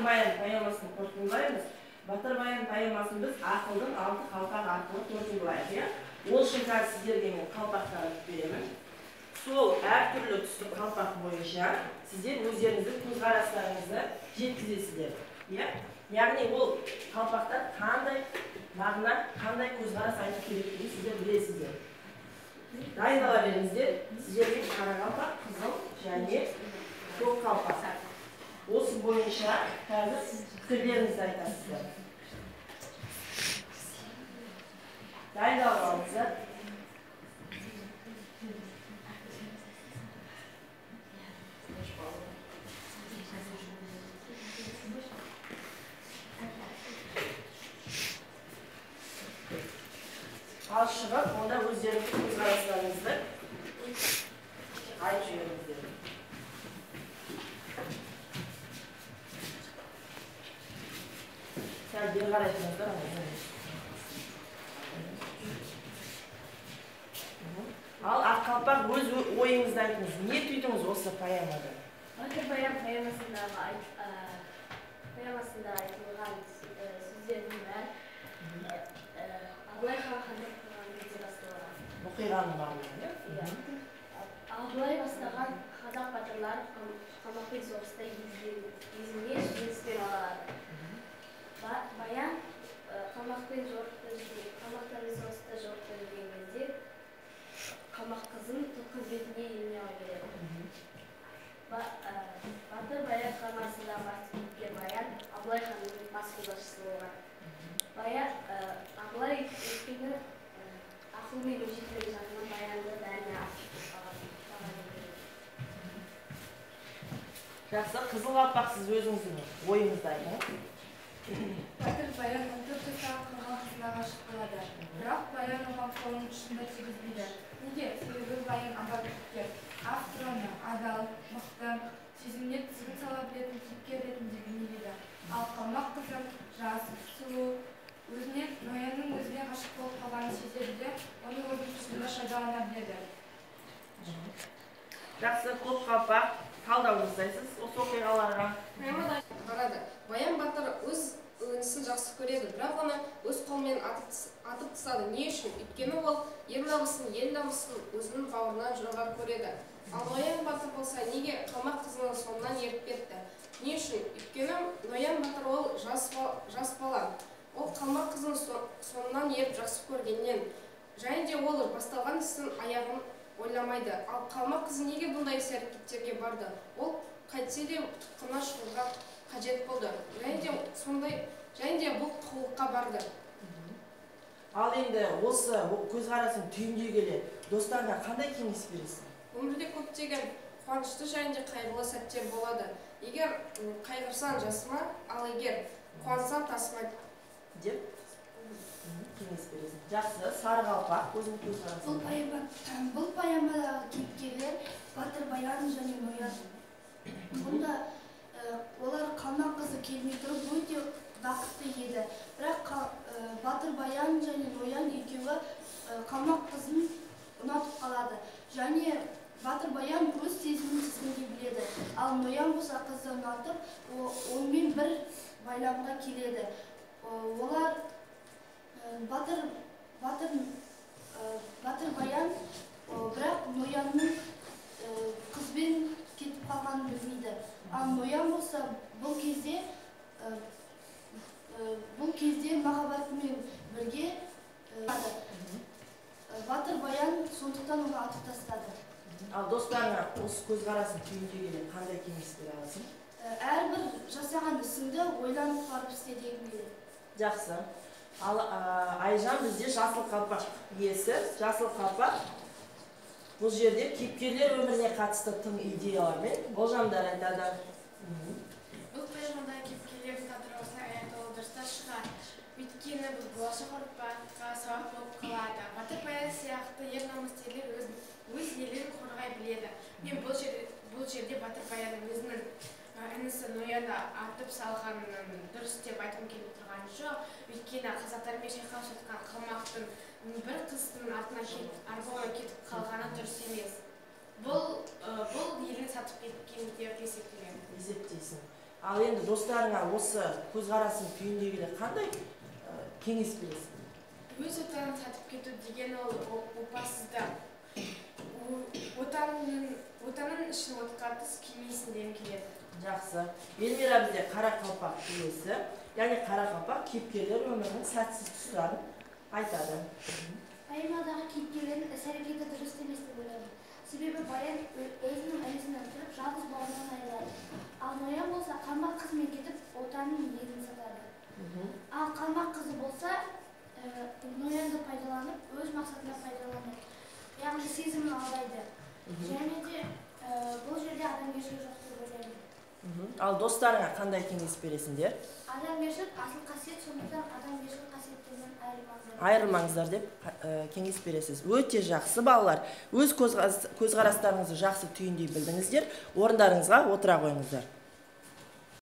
Баян поэмасын қорытындылаймыз. Батыр Баян поэмасын біз ақылдың алты қалпағы арқылы қорытындылайық, иә? Ол үшін қазір сіздерге мен қалпақ таратып беремін. Сол әртүрлі түсті қалпақ бойынша сіздер өздеріңіздің көзқарастарыңызды жеткізесіздер, иә? Яғни ол қалпақтан қандай мағына, қандай көзқарас айту керектігін сіздер білесіздер. Дайындала беріңіздер. Сіздерге қара қалпақ, қызыл және көк қалпақ. Осы бойынша қазір пікірлеріңізді айтасыздар. Дайындалып алыңыздар. Ал шығып, онда өздеріңіздің көзқарастарыңызды айтып жіберіңіздер. Сәл бері қарай тұрыңыздар. Ал ақ қалпақ, өз ойыңызды айтыңыз. Не түйдіңіз осы поэмадан? Батыр Баян поэмасында айтылған сөздердің бәрі Абылай хан хандық құрған кезде басталған. Оқиғаның барлығы, иә? Иә. Абылай бастаған қазақ батырлары қалмақпен соғыста езілген жеңіспен алады. Баян қалмақтармен соғыста жорықта жүрген кезде қалмақ қызын тұтқын ретінде еліне алып келеді. Батыр Баян шығармасындағы басты кейіпкер Баян Абылай ханның бас қолбасшысы болған. Абылай өйткені ақыл мен өжеттілігі жағынан Баянды бәріне артық баға береді. Жақсы, қызыл қалпақ, сіз өзіңіздің ойыңызды айтыңыз. Батыр Баян 14 жастағы қырған қызына ғашық болады. Бірақ Баян оған қолының ұшын да тигізбейді. Неге? Себебі Баян абат кейіпкер. Автор оны адал, мықты, сезіміне тізгін сала білетін кейіпкер ретінде бейнелейді. Ал қалмақ қызы жас, сұлу, өзінен Ноянның өзіне ғашық болып қалғанын сезеді де, оны өзінің тұсында пайдалана біледі. Жақсы, көк қалпақ, талдау жасайсыз осы оқиғаларға. Барады. Баян батыр өз інісін жақсы көреді, бірақ оны өз қолымен атып тастады. Не үшін? Өйткені ол ер намысын, ел намысын өзінің бауырынан жоғары көреді. Ал Ноян батыр болса, неге қалмақ қызының соңынан еріп кетті? Не үшін? Өйткені Ноян батыр ол жас бала. Ол қалмақ қызын соңынан еріп жақсы көргеннен. Және де ол басталған істің аяғын ойламайды. Ал қалмақ қызы неге бұндай іс әрекеттерге барды? Ол қайтсе де тұтқыннан шығуға қажет болды. Және де бұл қулыққа барды. Ал енді осы көзқарасын түйіндей келе достарыңа қандай кеңес бересің? Өмірде көптеген қуанышты және де қайғылы сәттер болады. Егер қайғырсаң жасыма, ал егер қуансаң тасыма деп кеңес бересің. Жақсы, сары қалпақ, өзіңнің көзқарасың. Бұл поэмадағы кейіпкерлер Батыр Баян және Ноян. Бұнда олар қалмақ қызы келмей тұрып өте бақытты еді. Бірақ Батыр Баян және Ноян екеуі қалмақ қызын ұнатып қалады. Және Батыр Баян өз сезімін тізгіндей біледі. Ал Ноян болса қызды ұнатып, онымен бір байламға келеді. Олар Батыр Баян бірақ Ноянның қызбен кетіп қалғанын білмейді. Ал Ноян болса бұл кезде махаббатымен бірге Батыр Баян сондықтан оны атып тастады. Ал достарыңа осы көзқарасын түйіндей келе қандай кеңес бере аласың? Әрбір жасаған ісіңді ойланып барып істе дегім келеді. Жақсы. Ал Айжан бізде жасыл қалпақ иесі. Жасыл қалпақ бұл жерде кейіпкерлер өміріне қатысты тың идеялар мен болжамдар айтады. Бұл поэмадағы кейіпкерлердің тағдыры аяқталуы дұрыс та шығар. Өйткені бұл болашақ ұрпаққа сабақ болып қалады. Батыр Баян сияқты ер намысты ерлер өз елін қорғай біледі. Мен бұл жерде Батыр Баянның өзінің інісі Ноянды атып салғанын дұрыс деп айтқым келіп тұрған жоқ. Өйткені қазақтармен шайқасып жатқан қалмақтың бір қыздың артынан арбауына кетіп қалғаны дұрыс емес. Бұл елін сатып кеткен деп есептелемін. Есептейсің. Ал енді достарыңа осы көзқарасын түйіндей келе қандай кеңес бересің? Өз отанын сатып кету деген ол опасыздық. Отанын үшін отқа түс, күймейсің дегім келеді. Жақсы. Эльмира бізде қарақалпақ иесі, яғни қарақалпақ кейіпкерлер өмірінің сәтсіз тұстарын айтады. Поэмадағы кейіпкерлердің іс-әрекеті дұрыс емес деп ойлаймын. Себебі Баян өзінің інісін өлтіріп, жалғыз бауырынан айырылады. Ал Ноян болса қалмақ қызымен кетіп, отанын, елін сатады. Ал қалмақ қызы болса, Ноянды пайдаланып, өз мақсатына пайдаланады. Яғни сезімін алдайды. Және де бұл жерде адамгершілік жоқ деп ойлаймын. Ал достарыңа қандай кеңес бересіңдер? Адамгершілік асыл қасиет, сондықтан адамгершілік қасиеттерінен айырылмаңыздар. Айырылмаңыздар деп кеңес бересіз. Өте жақсы, балалар. Өз көзқарастарыңызды жақсы түйіндей білдіңіздер. Орындарыңызға отыра қойыңыздар.